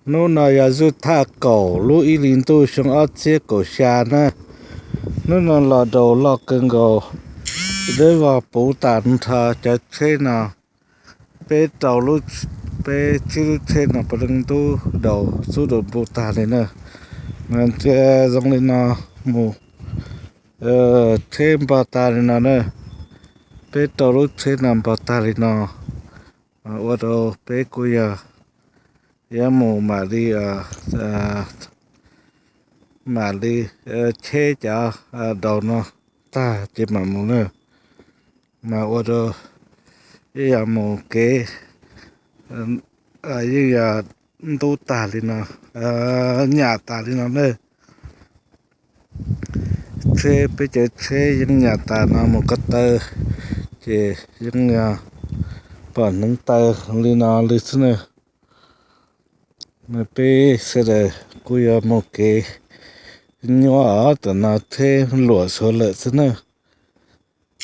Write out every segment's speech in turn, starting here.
Hnub no yog zuj thaj kaum lub ib hlis ntuj xyoo ob txhiab kaum xya na. Hnub no los daus loj kawg nkaus, dawb vog puv tas nrho cov tsheb no. Peb rau lub, peb tsib lub tsheb no puav leej ntub daus xub daus npu tag li na. Mas zoo li no mus, tsheb npog tag li no na. Peb rau lub tsheb no npog tag li no, ua rau peb kuj yog yuav mus mam li, mam li cheb cov daus no tag ces mam mus na. Mas ua rau ib yam mus kev yeej yog ntub tag li no, nyam tas li no na. Tsheb, peb cov tsheb yeej nyam tas no mus ko taw, ces yeej yog pom hneev taw li no li xwb na. Mas peb sawv daws kuj yuav mus kev nyuaj os, tam no tsheb luam suav lawm xwb na.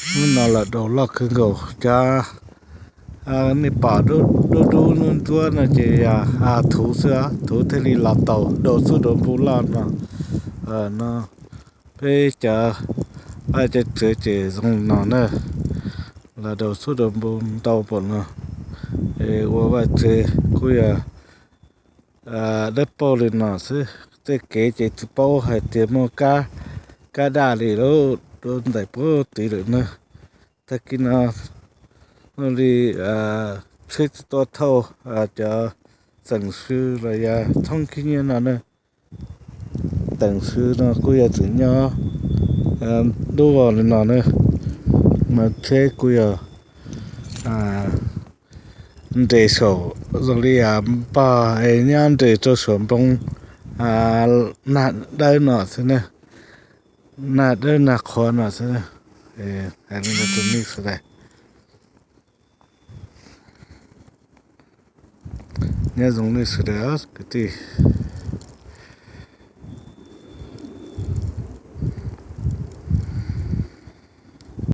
Hnub no los daus loj kawg nkaus, cov nej pom dub dub ntsuab ntsuab no ces yog thuv xwb, thuv thiaj li los tau daus xub daus npu loj no. No peb cov vaj cov tsev ces zoo li no na, los daus xub daus npu ntau npaum no. Ua vaj tsev kuj yog dawb paug li no xwb, tej kev ces tsis paub hais tias muaj kab, kab daj li lub ntawm puag tid lawm na. Tag kis no li tsheb tsis tuaj thauj cov teem sw los yog thoob khib nyiab no na. Teem sw no kuj yog tseem nyob dub vog li no na, mas tsheb kuj yog nres saum zoo li npog es nyob nres rau saum npoo nag dawb no xwb na, nag dawb nag qhuav no xwb. Hais li ntawd rau nej sawv daws, nyob zoo nej sawv daws kwv tij.